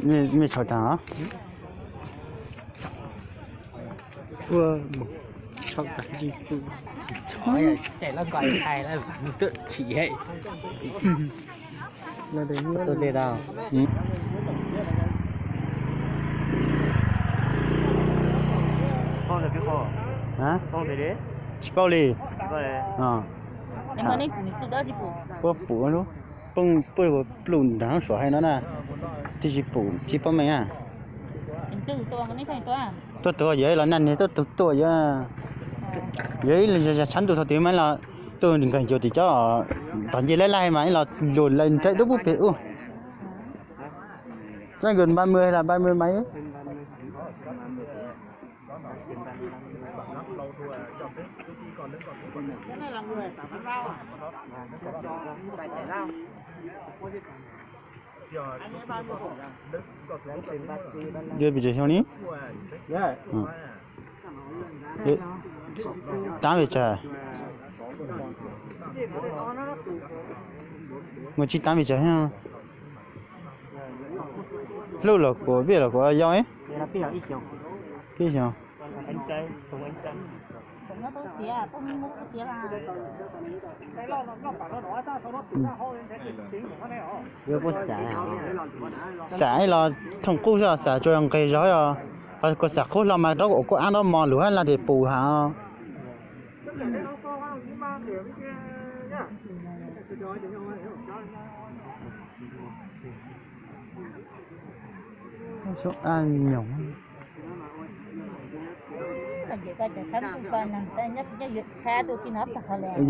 Mej tshau taag os? Ua, tshau taag tsis tu. Tshau, caij lab nqaij thais lawm, tuaj chim. Tsis paub li. Puab pum lub, poob puab plum nraag suav hais no na, tsis pum tsis paub meej na. Tuaj tuaj yog los nag niag tuaj tuaj yog, yog ib yog tshav ntuj thaum twg mas los tuaj nkeeg cuag tim cov tog nce laib laib mas ib los luag lawv nraim dub pub pem ub. Ba mươi hay là ba mươi mấy? Yog pes tsawg xyoo ni? Tab pes tsawg? Nkaus tsib tab pes tsawg? Hlub los kuv, pij los kuv yau. Pib xyoo. Xav los thooj qub xwb, xav tsuas nqes zog os. Ho kuv xav qub hlo mas rau kuv kuj ab nrab mos lug hab laj tes pum has.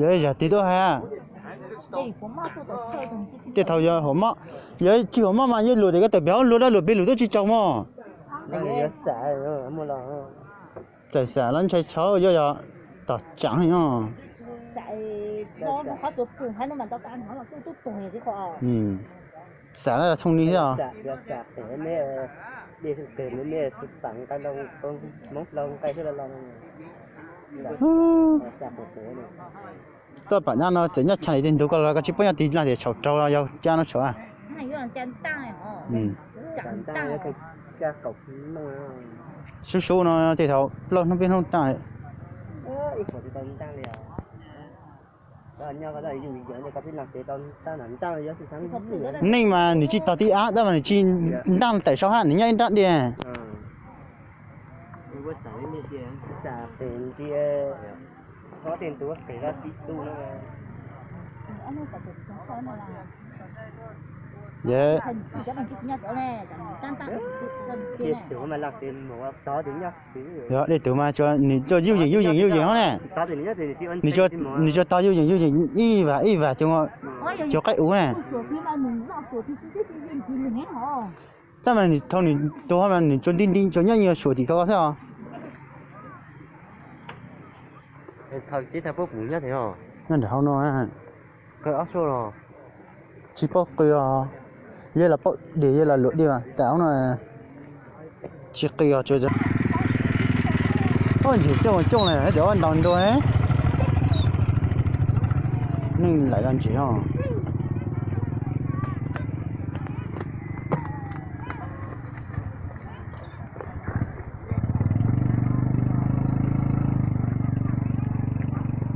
Yog zag tig tuaj hais, tej thaum yog hauv mob, yog tsis hauv mob mas yog luag tes koj tawm pem hauv luag dab luag pem lug tuaj tsis tsaus mog. Txawm xav los ntshai tshauv yog yog tom tsam no. Xav los thooj li thiab. Tuaj pam nyab no txawm nyob chaw li tej ntug koj los koj tsis paub nyob tig laj tias tshaum raug los yog cab no tshaum. Sub sub no tej thaum plaub hnub peb hnub tag. Neej mas nws tsis tog tib ab tab mas nws tsis ntaaj tawm saud hab, nws nyob ib nrab diag. Yog dej tug mas nws tsuas yuj yeem yuj yeem yuj yeem hab ne. Nws tsuas tog yuj yeem yuj yeem ib vas ib vas cov qaib ub ne. Tab mas nws thaum nws tus mas nws tsuas nti nti tsuas nyob suam tim ko xwb os. Nyob nram hauv no. Tsis paub qw os, yog los paub dej yog los luam dej mas tam no tsis qw os. Ntsis coob coob na, cov ntaus nruas. Neeg laim los ntsis os.